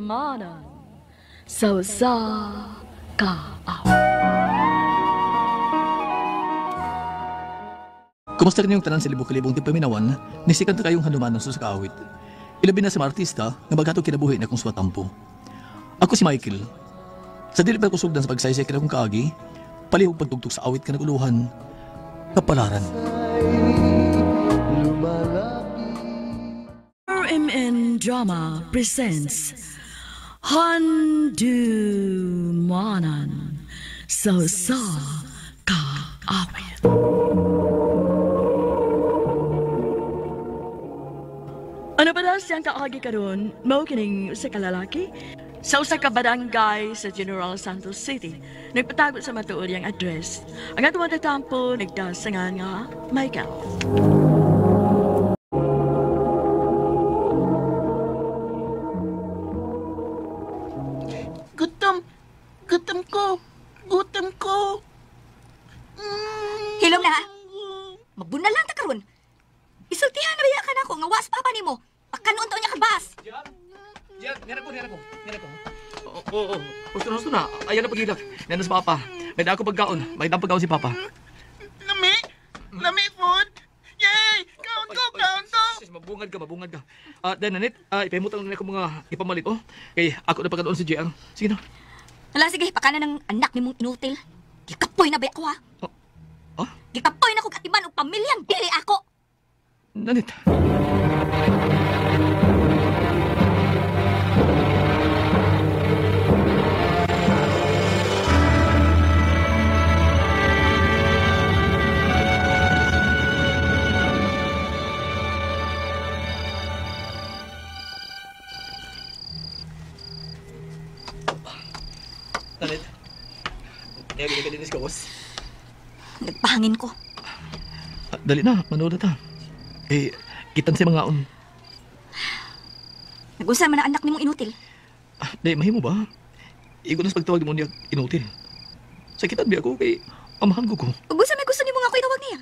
Handumanan sa usa ka awit. Kumusta kanyong tanan sa libok-libong tipaminawan, nisikan ta kayong handumanan sa kaawit. Ilabi na sa mga artista nga maghatog kinabuhi na kung swatampo. Ako si Michael. Sa dili pa kusugdan sa pagsaysay kina kong kaagi, palihog pagtugtog sa awit kanaguluhan, kapalaran. RMN Drama presents Handumanan sa usa ka awit. Ano ba na siyang kaagi karon? Mao kining usa ka lalaki sa usa ka barangay sa General Santos City. Nagpatago sa matuod iyang address. Ang atong tatampo nagdasangan nga Michael. Gutom. Gutom ko. Gutom ko. Hilom na ha. Magbunal lang ta karon. Isultihan na biya ka na ako nga was papa nimo. Pagkanoon taon niya kabas. Jan, nira ko. Oo. Gusto na. Ayan na pagilak. Nandun sa papa. May dako pagkaon. May dako pagkaon si papa. Lami! Lami food! Yay! Kaon ko! Sis, mabungad ka. Then, Nanit, ipahimutang na ako mga ipamalit, oh. Kay ako na pagkaon si JR. Sige na. Hala, sige. Pakana ng anak ni mong inutil. Gikapoy na ba ako, ha? Oh? Gikapoy na ko katiman og pamilyang dili ako. Nanit. Nanit. Niyagin ka dinis ka, boss. Nagpahangin ko. Dali na, manood na ta. Eh, kitan si mga on. Nag-usa man ang anak ni mong inutil. Di, mahimo ba? Igo na sa pagtawag mo niya inutil. Sakitan biya ako kay amahan ko ko. Ug unsa may gusto nimo nga ako itawag niya?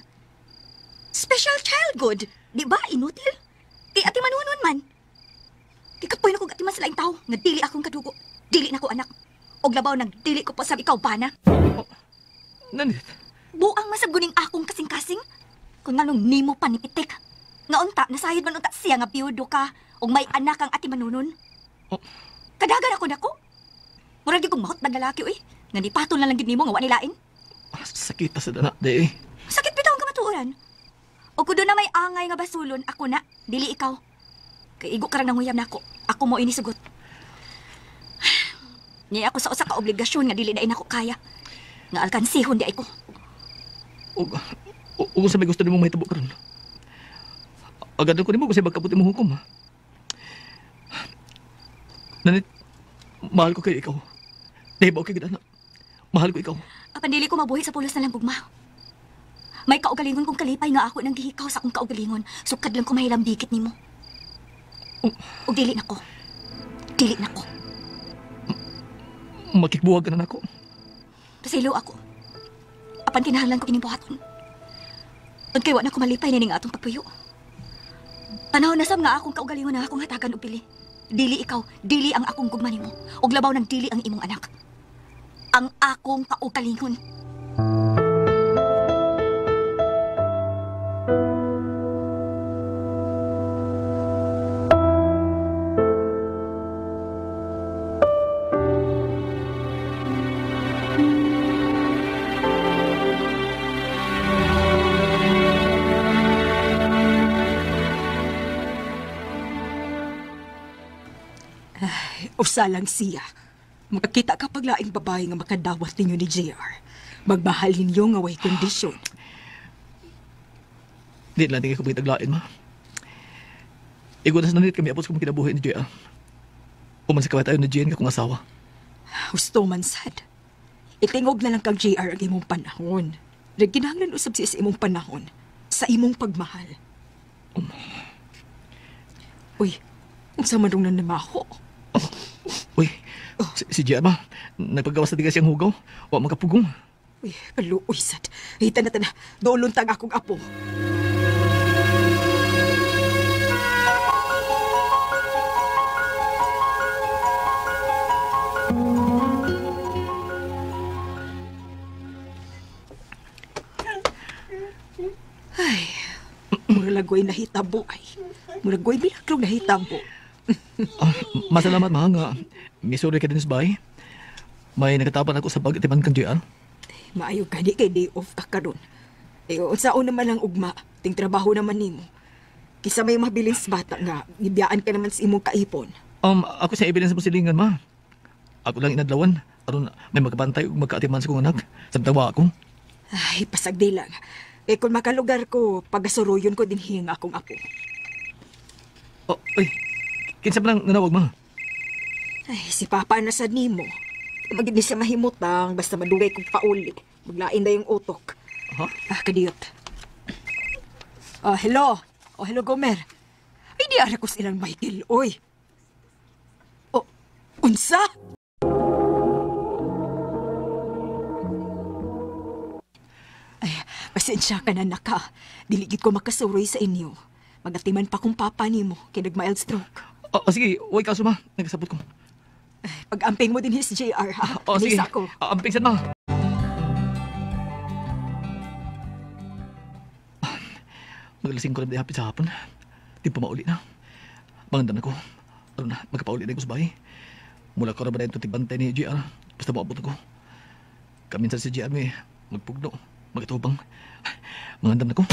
Special child good. Di ba, inutil? Kay ati manunon man. Kikapoy na kog ati man sa laing tao nga dili akong kadugo. Dili na ko anak. Og labaw nang dili ko pa sab ikaw bana. Oh, Nanit. Buang masab guning akong kasing-kasing. Kung nganong nimo pa nipitik. Nga unta, nasayod man unta siya nga biyudo ka og may anak ang ati manunon. Oh. Kadagan ako nako. Murag di kong mahot lalaki uy. Nga nipatol na lang gid nimo nga wa nilain. Sakit ta sa dana, di. Sakit bitaw ang kamatuoran. O kung doon na may angay nga basulon, ako na, dili ikaw. Kay igo karang nanguyab nako. Ako mo inisugot. Niya ako sa usa ka obligasyon nga dili na inako kaya. Nga alkansihon di ay ko. Og sa may gusto nimo mahitabo karon. Agad ko nimo kasi magkaputi mo hukom. Nanit, mahal ko kayo ikaw. Nahibaw kay gid anak. Mahal ko ikaw. Apan dili ko mabuhi sa pulos na lang gugma. May kaugalingon kong kalipay nga ako nang gihikaw sa akong kaugalingon. Sukad lang ko mahilambigit nimo. Og dili nako. Dili nako. Makikbuwag ka na nako. Pasaylo ako. Apan kinahanglan ko kining buhaton. Ug kay wa na ko malipay nining atong pagpuyo. Panahon na sab nga akong kaugalingon na akong hatagan og pili. Dili ikaw, dili ang akong gugma nimo. Ug labaw nang dili ang imong anak. Ang akong kaugalingon. Usa lang siya. Makakita ka paglaing babae nga makadawat ninyo ni JR. Magmahal ninyo nga way kondisyon. Di lang tingin ko pagitaglain, ma. Igo na sa nanit kami apos kung kinabuhi ni JR. Uman sa kawatayo ni Jane nga kung asawa. Gusto man sad. Itingog na lang kang JR ang imong panahon. Nagkinahanglan usab siya sa imong panahon. Sa imong pagmahal. Uy, unsa man rong nanamaho? Oh, uy, si JR ba? Nagpagawas na tiga siyang hugaw. Wa makapugong. Uy, kaluoy sad. Ay, tana. Doon luntang akong apo. Murag way nahitabo ay. Murag way milagrong nahitabo. Masalamat ma nga. Misuri ka din sa bahay. May nakatapan ako sa pag-atiman kang JR. Maayo gani kay day off ka karon. Eh, unsaon naman lang ugma, ting trabaho naman nimo. Kisa may mabilis bata nga, gibiyaan ka naman sa imong kaipon. Ako sa evidence mo silingan, ma. Ako lang inadlawan. Aron may magkabantay ug magkaatiman sa kong anak. Samtang wa ako. Ay, pasagdi lang. Eh, kung makalugar ko, pagasuruyon ko din hiyang akong apo. Oh, ay, kinsa pa lang nanawag, ma? Ay, si Papa na sad nimo. Magindi siya mahimutang, basta madugay kong pauli. Maglain na yung utok. Ha? Ah, kadiyot. Oh, hello. Oh, hello, Gomer. Ay, di ara ko silang Michael, oy. Oh, unsa? Ay, pasensya ka na, naka. Diligid ko makasuroy sa inyo. Magatiman pa kong papa nimo, kay nag-mild stroke. Oh, sige, uy kaso ma. Nagsabot ko. Pag-amping mo din his JR, ha? Oh, sige. Kanisa ko. Amping sad, ma. Magalasing ko na di hapit sa hapon. Di pa mauli na. Mangandam na ko. Aron na, magkapauli na ko sa bahay. Mula ko na ba na ito tigbantay ni JR. Basta maabot ako. Kaminsan si JR may magpugno, magkatubang. Mangandam na ko.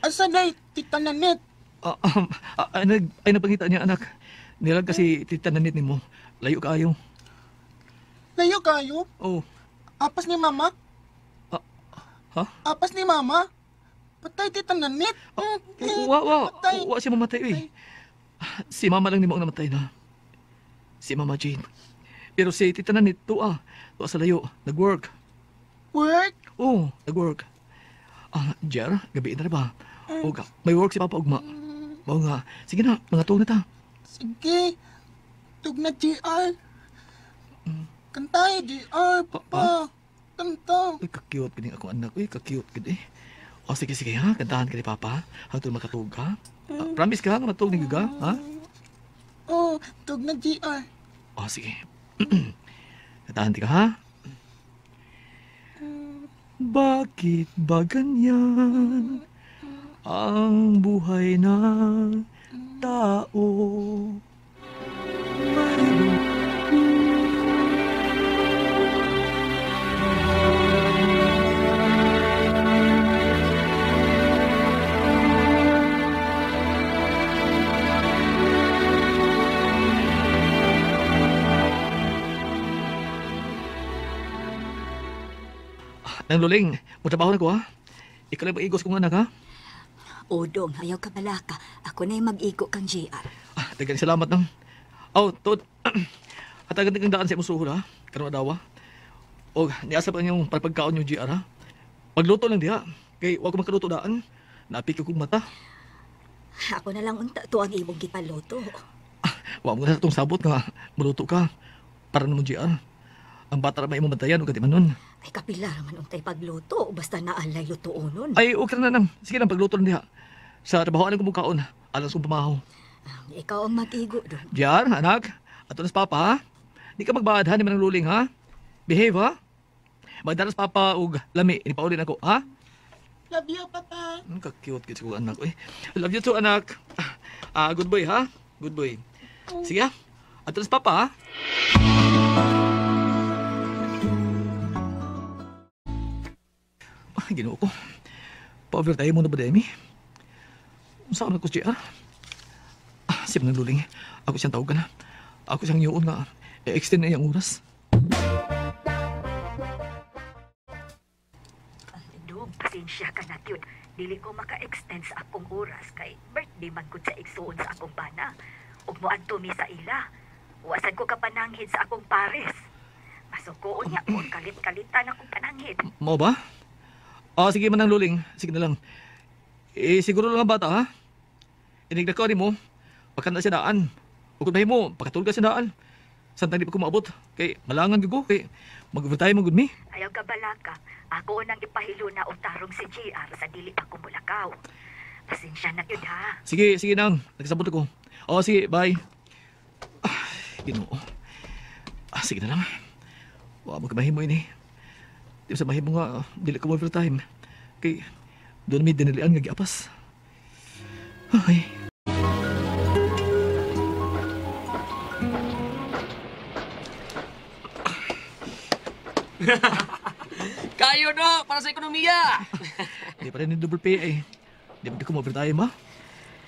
Asa na, Tita Nanette? Ay, napangita niya, anak. Nilag kasi Tita Nanette nimo. Layo kaayo. Layo kayo? Oh. Apas ni Mama? Ha? Apas ni Mama? Patay, Tita Nanette. Wa, Patay. wa siya mamatay, uy. Si Mama lang nimo ang namatay na. Si Mama Jane. Pero si Tita Nanette, tuwa. Tuwa sa layo. Nag-work. Work? Oo, nag-work. Jer, gabi na ba? Oga, may work si Papa ugma. Mao nga. Sige na, mga tuog na ta. Sige. Tug na, JR. Kantay, JR, Papa. Kanta. Uy, ka-cute gini ako anak. Uy, ka-cute gini. O, sige, sige ha. Kantahan ka ni Papa. Hangtod makatug ka. Promise ka nga matug ni ka, ha? Oh, tug na, JR. O, sige. Kantahan ka, ha? Bakit ba ganyan ang buhay ng tao? Mayroon Nang luling, mutrabaho na ko ha. Ikaw lang mag-igos kong anak ha. Odong, ayaw ka balaka. Ako na'y mag-igo kang JR. Daghang salamat nang. Oh, tuod. Hatagan kang daan sa imong suhol ha. Karon adawa. Og niasa pa niyong pagkaon yung JR ha. Pagluto lang diha. Kay wa ko makaluto daan. Napik ko kong mata. Ako na lang unta to ang imong gipaluto. Wa mo na sa itong sabot nga muluto ka. Para namo JR. Ang bata ra may imong bantayan ug katiman nun. Ay kapila raman untay pagluto basta naalay lutoon nun. Ay okay na nang. Sige lang pagluto lang diha. Sa trabahoan ko mukaon. Alas kong pamahaw. Ikaw ang mag-igo doon. JR, anak. Ato na sa papa ha. Di ka magbaad ha, ni manang luling ha. Behave ha. Magdalas papa og lami, inipaulin ako ha. Love you, Papa. Ang ka-cute kid ko anak eh. Love you too anak. Good boy ha. Good boy. Sige ha. Ato na sa papa ha. Ay, Ginoo ko. Pa-over tayo muna ba, Demi? Unsa ka na ko, JR? Siya nang luling. Ako siyang tawagan na. Ako siyang yuon nga. I-extend na iyang oras. Dong, pasensya ka na yun. Dili ko maka-extend sa akong oras kay birthday man gud sa igsuon sa akong bana. Ug moadto mi sa ila. Wasan ko kapananghid sa akong pares. Masukoon niya kung kalit-kalitan akong pananghid. Mao ba? Sige man ang luling. Sige na lang. Eh, siguro lang ang bata, ha? Inigda ko mo. Pagkanda siya daan. O kung mo, pakatulog ka siya daan. Santang di pa ko maabot. Kay malangan ko. Kay mag-overtime mo gud mi. Ayaw ka balaka. Ako nang ipahilo na utarong si JR sa dili pa ko mulakaw. Pasensya na yun, ha? Sige, sige nang. Nagsabot ako. O, sige, bye. Ginoo. Sige na lang. Wa mo kamahimo ini. Di sa mahimo nga dili ko overtime. Kay doon may dinalian nga giapas. Ay. Kayo no, para sa ekonomiya. Di pa rin yung double pay eh. Di ba di ko overtime ha?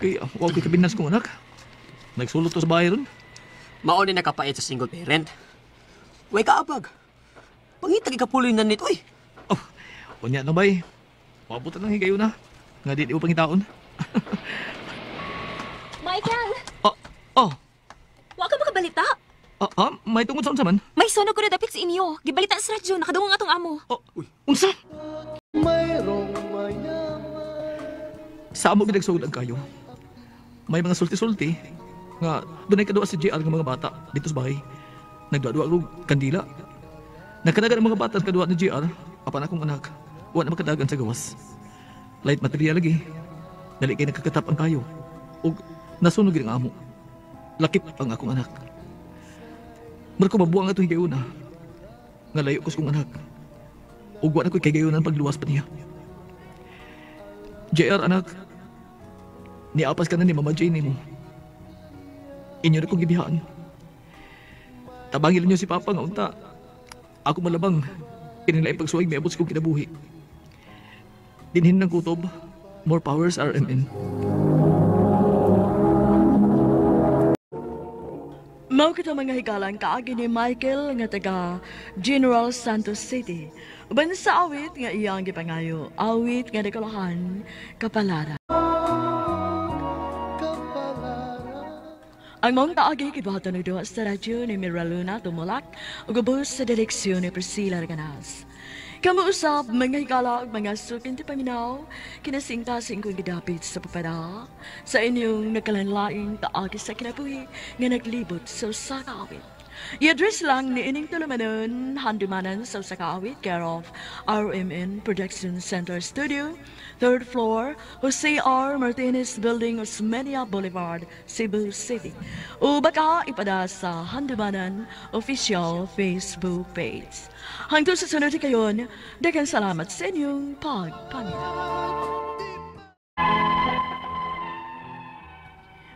Kay wag ko'y kabinas kong anak. Nagsulot to sa bahay ron. Mao ni nakapait sa single parent. Way kaabag. Pangitag ikapuloy na nito eh. Oh, unya na bay. Mabutan lang higayon na. Nga di mo pangitaon. Michael! Oh, oh. Wa ka makabalita? May tungod sa unsa man? May sunog ko na dapit sa inyo. Gibalita sa radyo, nakadungong atong amo. Oh, unsa? Sa amo ginagsugod ang kayo. May mga sulti-sulti nga dunay kadua si JR nga mga bata dito sa bahay. Nagduwa-duwa og kandila. Nagkadagan ang mga bata sa kadua ni JR apan akong anak. Wa na makadagan sa gawas. Light material lagi. Dali kay nagkakatap ang kayo. Og nasunog ang amo. Lakip ang akong anak. Marko mabuang atong higayuna. Nga layo ko sa kong anak. Ug wa na ko'y kagayunan pagluwas pa niya. JR anak, niapas ka na ni Mama Jane mo. Inyo na kong gibihaan. Tabangin ninyo si Papa nga unta. Ako malabang, kinilaing pagsuway may abot sa kong kinabuhi. Dinhin ng kutob, more powers RMN. Mao kita mga higalang kaagi ni Michael nga taga General Santos City. Uban sa awit nga iyang gipangayo, awit nga dekolahan Kapalaran. Ang mong kaagi gibuhaton og duha sa radyo ni Mira Luna Tumulak ug ubos sa direksyon ni Priscilla Reganas. Kamo usab mga higala ug mga sukin ti paminaw, kinasingkasing kong gidapit sa papada sa inyong nagkalanlaing kaagi sa kinabuhi nga naglibot sa usa ka awit. I-address lang ni ining tulumanon, handumanan sa usa ka awit, care of RMN Production Center Studio, 3rd floor, Jose R. Martinez Building, Osmeña Boulevard, Cebu City. O baka ipada sa Handumanan official Facebook page. Hangtod sa sunod kayon, daghang salamat sa inyong pagpaminaw.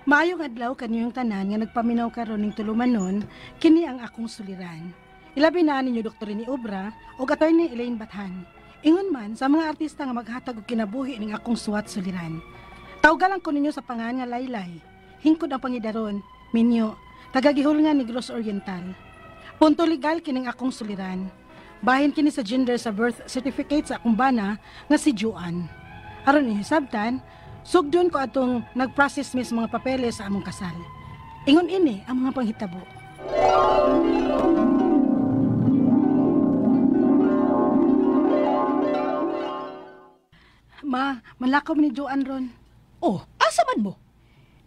Maayong adlaw kaniyong tanan nga nagpaminaw karon ning tulumanon, kini ang akong suliran. Ilabi na ninyo Dr. ni Obra ug Attorney Elaine Bathan. Ingon man sa mga artista nga maghatag og kinabuhi ning akong suwat suliran. Tawgalan ko ninyo sa pangan nga Laylay. Hingkod ang pangidaron, minyo, taga Gihulngan Negros Oriental. Punto legal kining akong suliran. Bahin kini sa gender sa birth certificate sa akong bana nga si Juan. Aron inyo hisabtan, sugdon ko atong nag-process mis mga papeles sa among kasal. Ingon ini ang mga panghitabo. Ma, manlakaw ni Joan ron. Oh, asa man mo?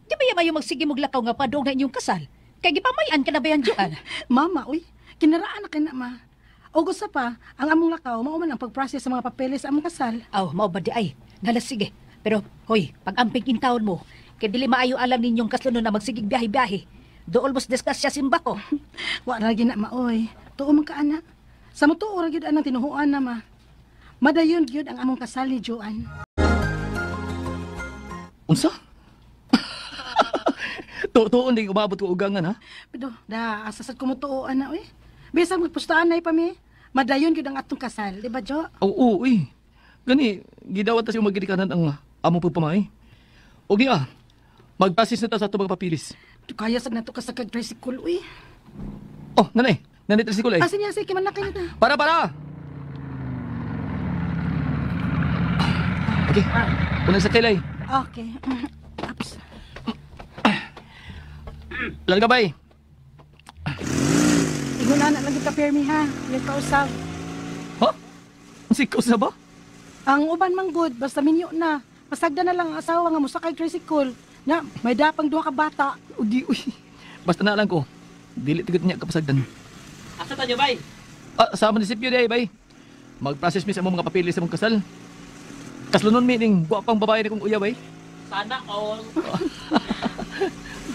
Di ba yamayo magsige maglakaw nga padong na inyong kasal? Kay gipamayan ka na ba yan, Joan? Mama, uy, kinaraan na kay na, ma. O gusto pa, ang among lakaw, mao man ang pag-process sa mga papeles sa among kasal. Aw, mao ba di ay? Nala, sige. Pero, hoy, pag-amping intawon mo, kay dili maayo alam ninyong kaslunon na magsigig biyahe-biyahe. Dool mos disgrasya simba ko. Wa ra gyud na, maoy. Tuo man ka, ana. Sa motuo ra gyud anang tinuhuan na, ma. Madayon gyud ang among kasal ni Joan. Unsa? Tuon di umabot ko ugangan ha? Pero, da, asasad ko mo tuo, ana, uy. Bisag magpustaan na pa mi. Madayon gyud ang atong kasal, di ba, Jo? Oo, uy. Gani, gidawat ta siya magilikanan ang among pagpamay. O giya, magpasis na ta sa atong mga papilis. Kaya sad nato ka sa kag-tricycle, uy. Oh, nanay. Nanay tricycle, eh. Asin niya, sige, manakay na ta. Para, para! Okay, unang sa kilay. Okay. Ups. Larga, bay. Iguna na lang kita, Fermi, ha? Yung kausap. Ha? Si kausap ba? Ang uban man good, basta minyo na. Pasagda na lang ang asawa nga musakay tricycle. Na, may dapang duha ka bata. Udi, uy. Basta na lang ko. Dili tigit niya kapasagdan. Asa ta nyo, bay? Ah, sa munisipyo day, bay. Mag-process mi sa among mga papilis sa among kasal. Kaslunon meaning, guwapang babae na kong uya, bay. Sana all.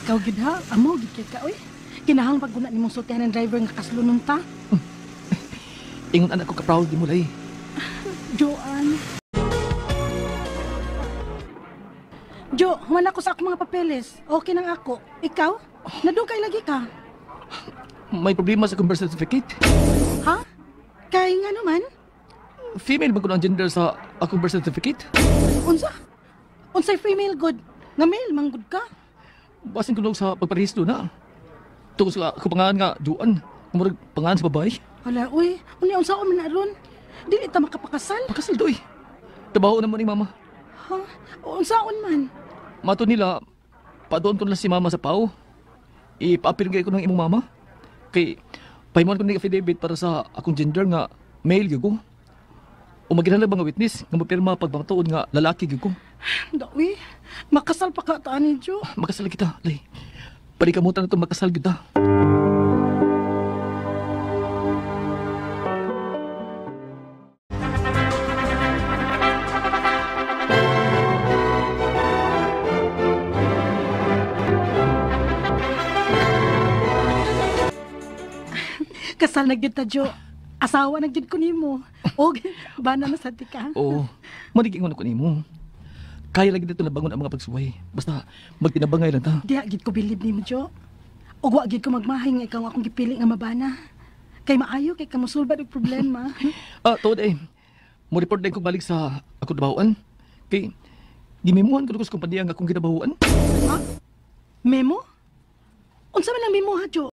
Ikaw gid ha, amo gid kay ka, uy. Kinahang pagguna nimong sultihan ng driver nga kaslunon ta. Ingon anak ko ka-proud di mo, Lay. Joanne. Jo, human ako sa akong mga papeles. Okay nang ako. Ikaw? Nadugay lagi ka. May problema sa akong birth certificate. Ha? Kay nga naman? Female man ko ang gender sa akong birth certificate. Unsa? Unsay female good? Nga male man good ka? Basin ko sa pagparehistro na. Tungkol sa akong pangalan nga, Joanne. Murag pangalan sa babae. Hala, uy. Unya, unsa man na ron? Dili ta makapakasal. Pakasal doy. Trabaho naman ni mama. Ha? Unsaon man? Mato nila, padoon ko na si mama sa pao. Ipaapil ko ng imong mama. Kay, pahimuan ko ni affidavit para sa akong gender nga male gyud ko. O maginahanglan ba nga witness nga mapirma pagpamatuod nga lalaki gyud ko. Dawi, makasal pa ka taan ni Jo. Makasal kita, lay. Palikamutan na ito, makasal gyud ta. Kasal na gyud ta, Jo. Asawa na gyud ko nimo. Og bana na sad ka. Oo, manigingon ko nimo. Kaya lagi dito nabangon ang mga pagsuway. Basta magtinabangay lang ta. Diha gyud ko bilib nimo, Jo. Og wa gyud ko magmahay nga ikaw akong gipili nga mabana. Kay maayo kay kamusulbad og problema. Tuod eh. Mo report din ko balik sa akong trabahoan. Kay gimimuhan ko sa kompanya nga akong ginabahuan. Ha? Memo? Unsa man ang memo ha, Jo?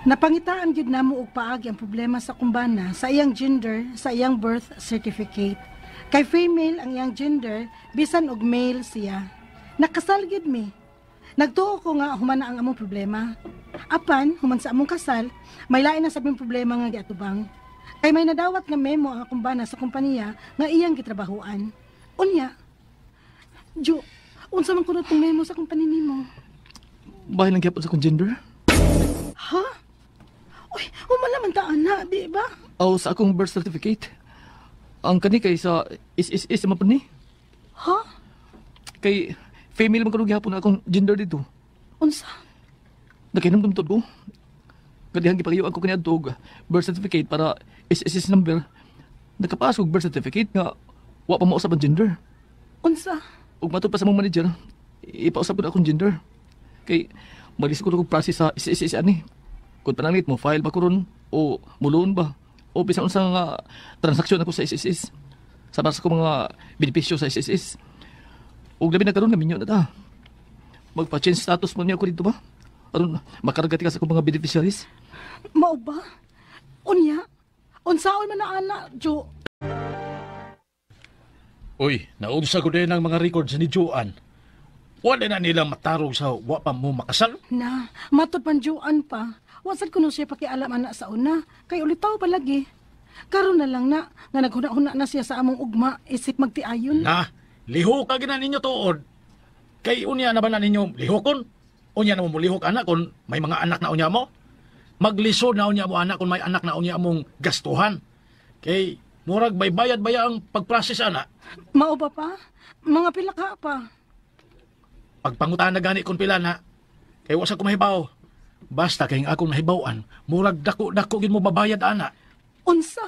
Napangitaan gyud namo og paagi ang problema sa kumbana sa iyang gender, sa iyang birth certificate. Kay female ang iyang gender, bisan og male siya. Nakasal gyud mi. Nagtuo ko nga human na ang among problema. Apan, human sa among kasal, may lain na sabing problema nga giatubang. Kay may nadawat nga memo ang akong bana sa kompanya nga iyang gitrabahuan. Unya, Jo, unsa man kuno tong memo sa kompanya nimo? Bahin lang gyapon sa akong gender. Ha? Uy, human naman ta ana, di ba? Aw, sa akong birth certificate. Ang kani kay sa SSS man pud ni. Ha? Kay female man kuno gyapon akong gender dito. Unsa? Nakahinumdum tod ko. Kadihang gipagayo ako kaniadto og birth certificate para SSS number. Nakapaas og birth certificate nga wa pa mausap ang gender. Unsa? Ug matod pa sa mong manager, ipausap ko na akong gender. Kay malis ko og process sa SSS ani. Kung pananglit mo file ba ko ron o mulon ba o bisan unsa nga transaksyon ako sa SSS. Sa sa ko mga benepisyo sa SSS. Ug labi na karon nga minyo na ta. Magpa-change status mo niya ako dito ba? Aron makarga ka sa akong mga beneficiaries. Mao ba? Unya, unsaon man na ana, Jo? Uy, naunsa ko din ang mga records ni Joanne. Wala na nila matarog sa wa pa mo makasal. Na, matod pan Joanne pa. Wasad ko no siya pakialam ana sa una. Kay ulitaw pa lagi. Karon na lang na, nga naghuna-huna na siya sa among ugma, isip magtiayon. Na, lihok ka gina ninyo tuod. Kay unya na ba na ninyo lihokon? Unya na mo mulihok anak kung may mga anak na unya mo? Maglisod na unya mo anak kung may anak na unya mong gastuhan. Kay murag may bayad baya ang pagprocess ana. Mao ba pa? Mga pila ka pa. Pagpangutan na gani kung pila na, kay wa sa ko mahibaw. Basta kay ang akong nahibaw-an, murag dako-dako gyud mo babayad ana. Unsa?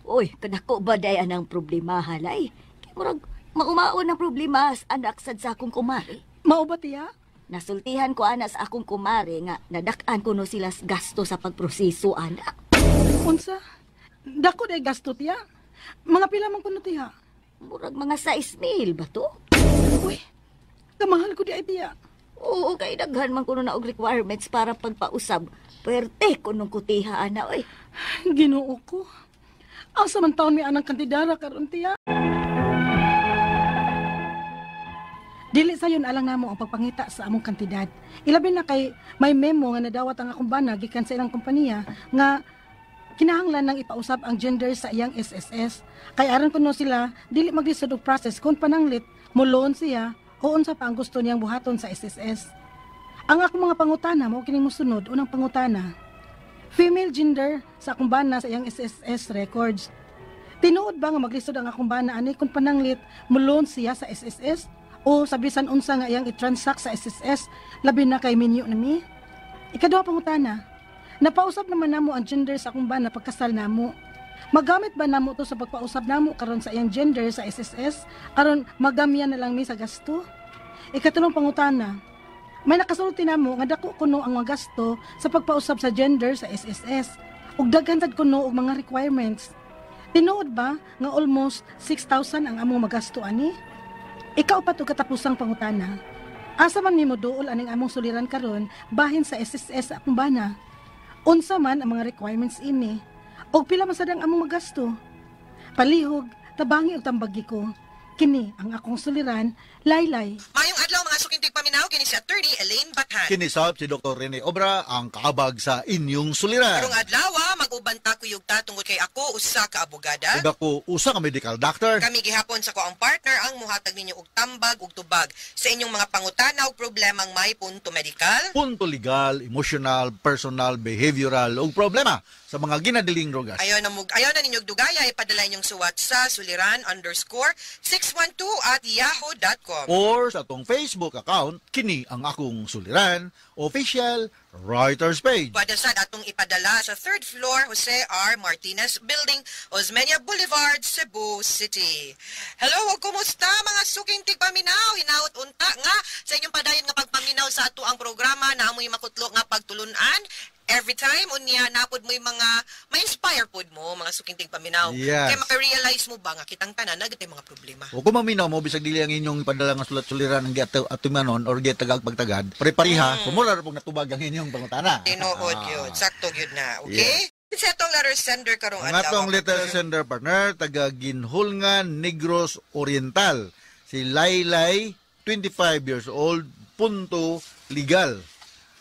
Uy, kadako ba day anang problema halay? Kay murag maumaon ang problema sa anak sad sa akong kumare. Mao ba tiya? Nasultihan ko ana sa akong kumare nga nadak-an ko no sila gasto sa pagproseso anak. Unsa? Dako day gasto tiya? Mga pila man kuno tiya? Murag mga 6,000 ba to? Uy, kamahal ko di ay tiya. Oo, kay daghan man kuno na og requirements para pagpausab. Puwerte kunong kutiha ana oy. Ginoo ko. Asa man taon mi anang kantidara karon tiya? Dili sayon alang namo ang pagpangita sa among kantidad. Ilabi na kay may memo nga nadawat ang akong bana gikan sa ilang kompanya nga kinahanglan nang ipausab ang gender sa iyang SSS. Kay aron kuno sila dili maglisod og process kung pananglit mo-loan siya o unsa pa ang gusto niyang buhaton sa SSS. Ang akong mga pangutana mao kining mosunod. Unang pangutana, Female gender sa akong bana sa iyang SSS records. Tinuod ba nga maglisod ang akong bana ani kung pananglit mulon siya sa SSS o sa bisan unsa nga iyang i-transact sa SSS, labi na kay minyo na mi? Ikaduha pangutana, napausab naman namo ang gender sa akong bana pagkasal namo. Magamit ba namo to sa pagpausab namo karon sa iyang gender sa SSS aron magamyan na lang mi sa gasto? Ikatulong pangutana, may nakasulti namo nga dako kuno ang mga gasto sa pagpausab sa gender sa SSS ug daghan sad kuno og mga requirements. Tinuod ba nga almost 6,000 ang among magasto ani? Ikaupat og katapusang pangutana, asa man nimo duol aning among suliran karon bahin sa SSS akong bana? Unsa man ang mga requirements ini? Og pila man sad ang among magasto? Palihog, tabangi og tambagi ko. Kini ang akong suliran, Laylay. Maayong adlaw, mga suking tigpaminaw, kini si Attorney Elaine Bathan. Kini sab si Dr. Rene Obra, ang kaabag sa inyong suliran. Karong adlaw, mag-uban ta kuyog ta tungod kay ako usa ka abogada. Ug ako usa ka medical doctor. Kami gihapon sa akoang partner ang muhatag ninyo og tambag ug tubag sa inyong mga pangutana ug problemang may punto medikal, punto legal, emotional, personal, behavioral ug problema sa mga ginadiling drogas. Ayaw na ninyong dugaya, ipadala inyong suwat sa suliran_612@yahoo.com. Or sa atong Facebook account, Kini ang Akong Suliran, official writers page. Pwede sad atong ipadala sa third floor, Jose R. Martinez Building, Osmeña Boulevard, Cebu City. Hello, ug kumusta, mga suking tigpaminaw? Hinaot unta nga sa inyong padayon nga pagpaminaw sa ato ang programa na amoy makutlo nga pagtulunan. Every time, unya, napod mo yung mga, ma-inspire pod mo, mga suking tigpaminaw. Yes. Kaya maka-realize mo ba nga kitang tanan, nagitay mga problema. O kung maminaw mo, bisag dili ang inyong ipadala nga sulat suliran ang giato atumanon or gitagag pagtagad, pare-pareha, sumura ra pong natubag ang inyong pangutana. Tinuod yun. Sakto yun na. Okay? Sa atong letter sender karong Ang atong letter sender, partner, taga Ginhulngan, Negros Oriental. Si Laylay, 25 years old, punto legal.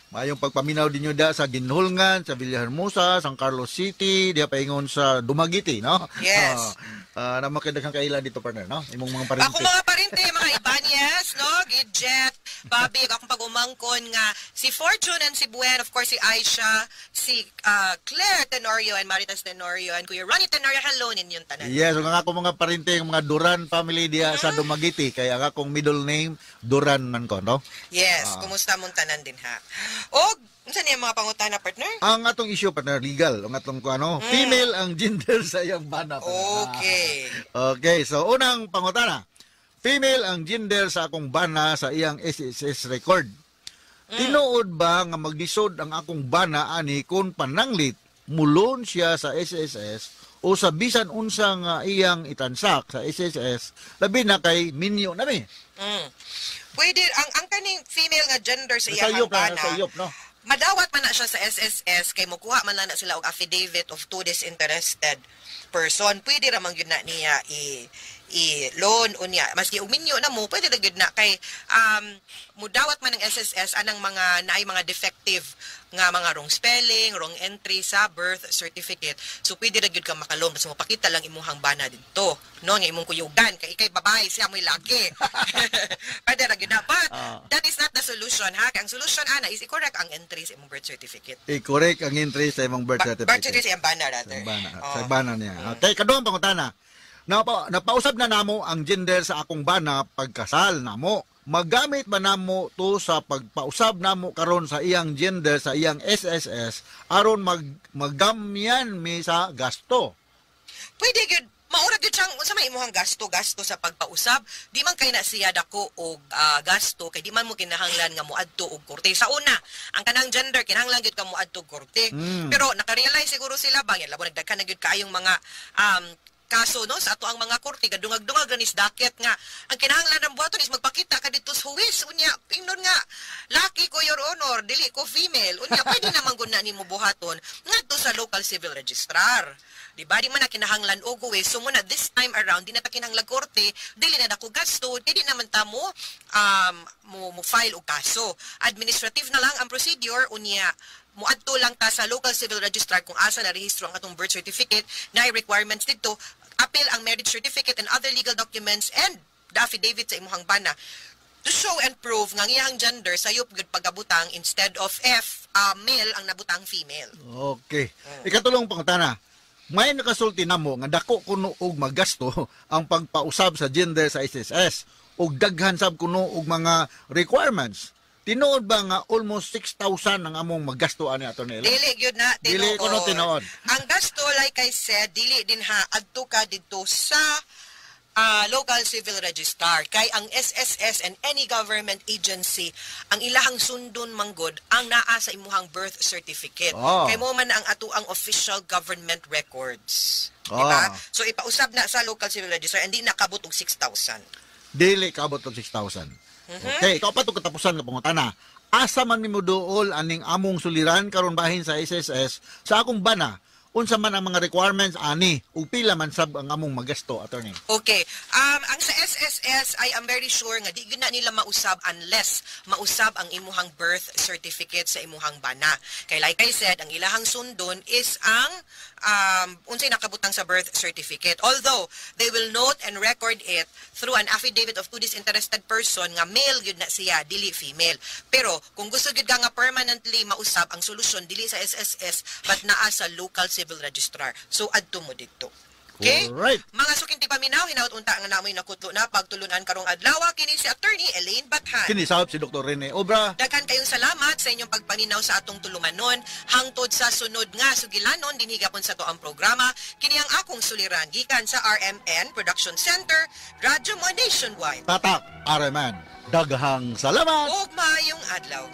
Mayong pagpaminaw din nyo da sa Ginhulngan, sa Villahermosa, San Carlos City, diha paingon sa Dumaguete, no? Yes. Naman kay kaila dito, partner, no? Imong mga parente. Ako mga parente, mga Ibanez, no? Gidjet, Bobby, akong pag-umangkon nga si Fortune and si Buen, of course si Aisha, si Claire Tenorio and Maritas Tenorio and Kuya Ronnie Tenorio, hello ninyong tanan. Yes, ug ang ako mga parente, yung mga Duran family diha sa Dumaguete, kaya ang akong middle name Duran man ko, no? Yes, kumusta mong tanan din ha? Og, unsa niya mga pangutana, partner? Ang atong issue, partner, legal, ang atong ko ano, female ang gender sa iyang bana, partner. Okay. Okay, so unang pangutana. Female ang gender sa akong bana sa iyang SSS record. Tinuod ba nga maglisod ang akong bana ani kung pananglit mulon siya sa SSS o sa bisan unsa nga iyang itansak sa SSS, labi na kay minyo na mi? Pwede ang kaning female nga gender sa iyang Nasayop na, bana. nasayop, no? Madawat man na siya sa SSS kay mokuha man lang na sila og affidavit of two disinterested person. Pwede ra man gyud na niya i loan unya. Maski og minyo na mo, pwede ra gyud na kay mudawat man ang SSS anang mga naay mga defective nga mga wrong spelling, wrong entry sa birth certificate. So pwede ra gyud ka makaloan basta mopakita lang imuhang bana didto, no, nga imong kuyugan kay ikay babae, siya mo'y laki. Pwede ra gyud na. But that is not the solution ha. Kay ang solution ana is i-correct ang entry sa imong birth certificate. I-correct ang entry sa imong birth certificate. Birth certificate sa iyang bana rather. Sa bana, Oh. sa bana niya. Okay, kaduhang pangutana. Napausab na namo ang gender sa akong bana pagkasal namo. Magamit ba namo to sa pagpausab namo karon sa iyang gender sa iyang SSS aron magamyan mi sa gasto? Pwede gyud, maura gyud siyang unsa may imuhang gasto gasto sa pagpausab. Di man kay na siya dako og gasto kay di man mo kinahanglan nga moadto og korte. Sa una, ang kanang gender kinahanglan gyud ka moadto og korte. Pero naka-realize siguro sila ba yan labo nagdaghan na gyud kaayong mga kaso, no, sa ato ang mga korte, gadungag-dungag ra nis daket nga ang kinahanglan ng buhaton is magpakita ka didto sa huwes, unya ingnon nga laki ko, Your Honor, dili ko female. Unya pwede naman gud na nimo buhaton ngadto sa local civil registrar, di ba? Di man na kinahanglan og huwes. So muna this time around di na ta kinahanglan korte, dili na dako gasto, dili naman ta mo file og kaso. Administrative na lang ang procedure. Unya muadto lang ta sa local civil registrar kung asa na rehistro ang atong birth certificate na requirements didto, apil ang marriage certificate and other legal documents and the affidavit sa imuhang bana to show and prove nga ang iyang gender sayop gyud pagkabutang instead of F male ang nabutang female. Okay. Ikatulong pangutana. May nakasulti namo nga dako kuno og magasto ang pagpausab sa gender sa SSS ug daghan sab kuno og mga requirements. Tinuod ba nga almost 6,000 ang among magasto ani, Atty. Ellen? Dili gyud na tinuod. Dili kuno tinuod. Ang gasto, like I said, dili din ha, adto ka didto sa local civil registrar kay ang SSS and any government agency, ang ilahang sundon manggod ang naa sa imuhang birth certificate. Kay mo man ang atuang official government records. Diba? So ipausab na sa local civil registrar, hindi nakabot og 6,000. Dili kabot og 6,000. Okay, ikaw pa to katapusan nga pangutana. Asa man nimo duol aning among suliran karon bahin sa SSS sa akong bana? Unsa man ang mga requirements ani ug pila man sab ang among magasto, Attorney? Okay. Ang sa SSS, I am very sure nga di gyud na nila mausab unless mausab ang imuhang birth certificate sa imuhang bana. Kay like I said, ang ilahang sundon is ang unsay nakabutang sa birth certificate. Although they will note and record it through an affidavit of two disinterested person nga male gyud na siya, dili female. Pero kung gusto gyud ka nga permanently mausab, ang solusyon dili sa SSS but naa sa local civil registrar. So adto mo didto. Okay? Alright. Mga suking tipaminaw, hinaut unta nga namoy nakutlo na pagtulunan karong adlaw, kini si Attorney Elaine Bathan. Kini sab si Dr. Rene Obra. Daghan kayong salamat sa inyong pagpaminaw sa atong tulumanon hangtod sa sunod nga sugilanon dinhi gapon sa atoang programa, kini ang akong suliran, gikan sa RMN Production Center, Radyo Mo Nationwide. Tatak RMN. Daghang salamat. Ug maayong adlaw.